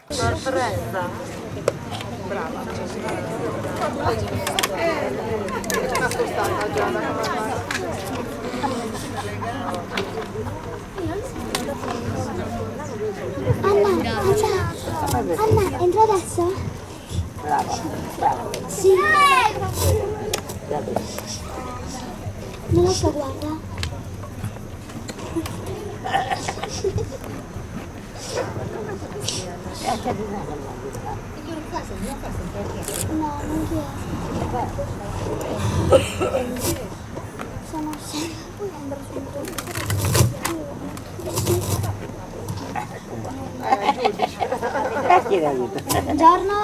Sorpresa! Brava! Anna, Anna, Anna, entro adesso? Brava, brava. Sì. Non lo so, guarda. No, non chiedo. Sono Buongiorno.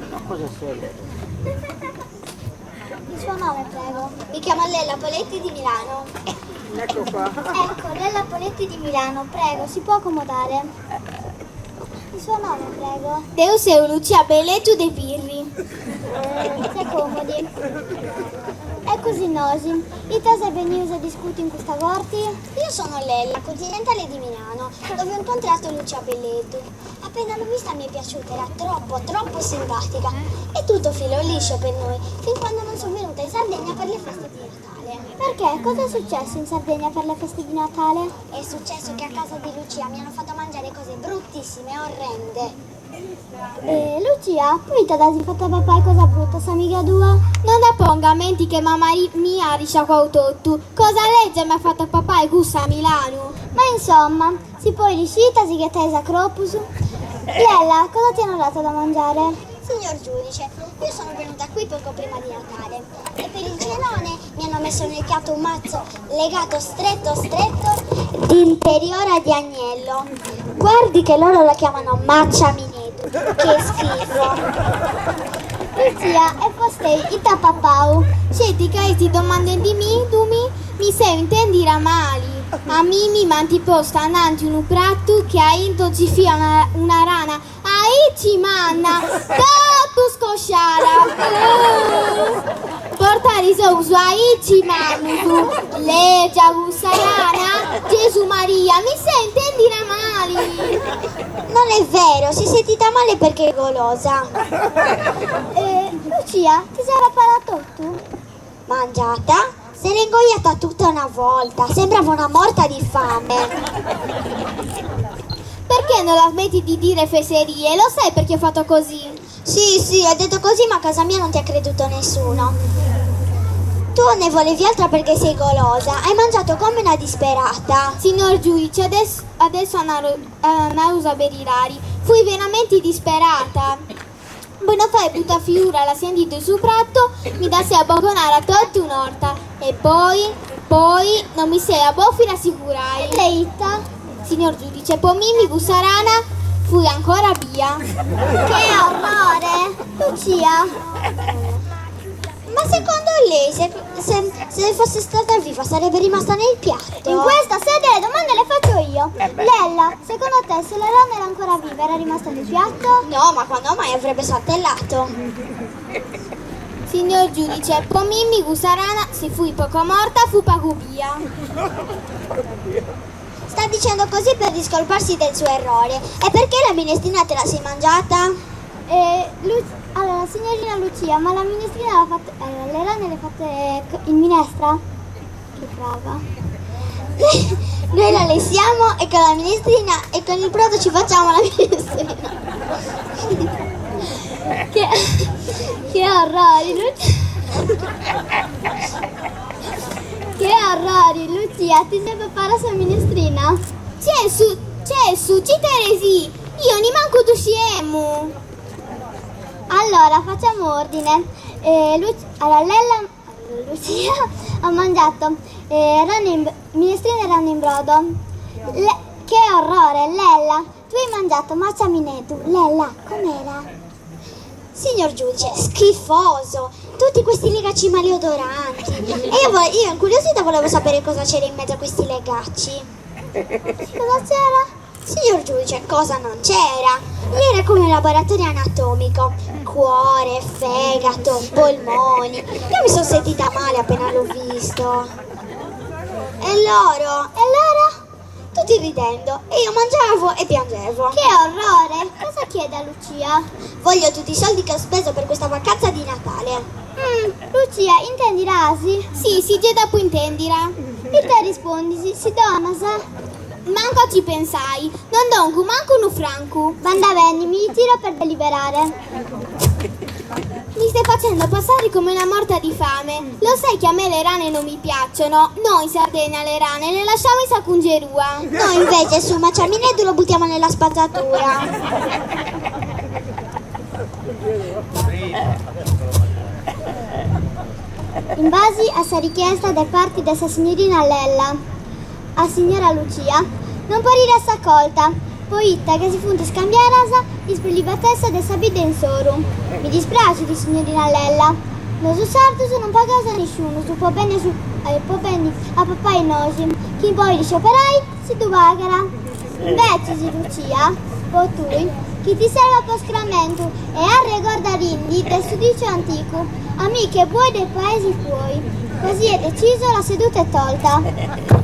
Ma cosa sei? Il suo nome, prego. Mi chiamo Lella Poletti di Milano. Ecco qua. Ecco, Lella Poletti di Milano, prego, si può accomodare. Il suo nome, prego. Deu seu Lucia Belletu de Pirri. Si accomodi. E così nosi. Ita se benius a discuti in custa corti? Io sono Lella, continentale di Milano, dove ho incontrato Lucia Belletu. Appena l'ho vista mi è piaciuta, era troppo, troppo simpatica. E tutto filo liscio per noi, fin quando non sono venuta in Sardegna per le feste di Natale. Perché? Cosa è successo in Sardegna per le feste di Natale? È successo che a casa di Lucia mi hanno fatto mangiare cose bruttissime, orrende. Eh, Lucia, poita dd'as fatu papai cosa brutta s'amiga tua? Non da pongo a menti che mamma mia at isciacuau totu. Cosa leggia m'at fatu papai cussa a Milanu. Ma insomma, si podit sciri ita si ghetais a cropus? Lella, cosa ti hanno dato da mangiare? Signor giudice, io sono venuta qui poco prima di Natale e per il cenone mi hanno messo nel piatto un mazzo legato stretto stretto di interiora di agnello. Guardi che loro la chiamano maccia minedu. Che schifo! Lucia, e fostei ita at papau? Sceti ca est domandendimiddu mi seu intendida mali. A mimi m'ant postu ananti unu pratu chi a intro nci fiat una una rana aici manna, totu scosciada. Portat is ous aici mannus. Legia cussa rana, Gesù Maria, mi seu intendida mali. Non è vero, si è sentita male perché è golosa. Eh, Lucia, ti sei papada totu? Mangiata? Se l'è ingoiata tutta una volta, sembrava una morta di fame. Perché non la smetti di dire fesserie? Lo sai perché ho fatto così? Sì, sì, hai detto così, ma a casa mia non ti ha creduto nessuno. Tu ne volevi altra perché sei golosa, hai mangiato come una disperata. Signor giudice, adesso, adesso naro sa beridadi. Fui veramente disperata. Po no fai brutta fiura lassendi su pratu, mi dda seu abboconada totu un'orta. E poi, poi, non mi seu bòfida assegurai. E ita? Signor giudice, po mimi cussa rana fut ancora bia. Che orrore! Lucia! Ma secondo lei, se, se, se fosse stata viva, sarebbe rimasta nel piatto? In questa sede le domande le faccio io. Lella, secondo te se la rana era ancora viva era rimasta nel piatto? No, ma quando mai avrebbe saltellato? Signor giudice, po mimi cussa rana, se fut pagu morta, fut pagu bia. Sta dicendo così per discolparsi del suo errore. E perché la minestrina te la sei mangiata? Eh, Lu- allora, signorina Lucia, ma la minestrina l'ha fatta... Allora, le rane le fate in minestra? Che brava. Noi la lessiamo e con la minestrina e con il brodo ci facciamo la minestrina. Che, che orrori, Lucia. Che orrori, Lucia, ti sei papada sa minestrina? Cessu, cessu, Citeresi, io nimancu ddu sciemu. Allora, facciamo ordine. Eh, Lu- allora, Lella, Lucia ha mangiato eh, rane in, minestrina e rane in brodo. Le- che orrore, Lella, tu hai mangiato maciaminetu. Lella, com'era? Signor giudice, schifoso! Tutti questi legacci maleodoranti. E io, io incuriosita volevo sapere cosa c'era in mezzo a questi legacci. Cosa c'era? Signor giudice, cosa non c'era? Lì era come un laboratorio anatomico. Cuore, fegato, polmoni. Io mi sono sentita male appena l'ho visto. E loro? E loro? Tutti ridendo. E io mangiavo e piangevo. Che orrore! Cosa chiede a Lucia? Voglio tutti i soldi che ho speso per questa vacanza di Natale. Mm, Lucia, intendi rasi? Sì, sì, già dopo intendira. E te rispondi, si, si donasa? Manco ci pensai, non dongo manco un franco. Vanda bene, mi ritiro per deliberare. Mi stai facendo passare come una morta di fame. Lo sai che a me le rane non mi piacciono. Noi in Sardegna le rane le lasciamo in sacungerua. Noi invece su Maciamineddu lo buttiamo nella spazzatura. In base a sa richiesta da parte de sa signorina Lella, a signora Lucia, non può resta accolta, poitta che si funti scambiarasa is prelibatessa de sa bidda insoru. Mi dispiace di signorina Lella. Nosu sardus non pagaus a nisciunu, su po bene su, eh, po beni a papai nosi, chi poi li scioperai si du pagara. Invece, si Lucia, po tui, chi ti serva po scramentu e a regordarindi del su dicio antico, amiche buoi dei paesi tuoi. Così è deciso, la seduta è tolta.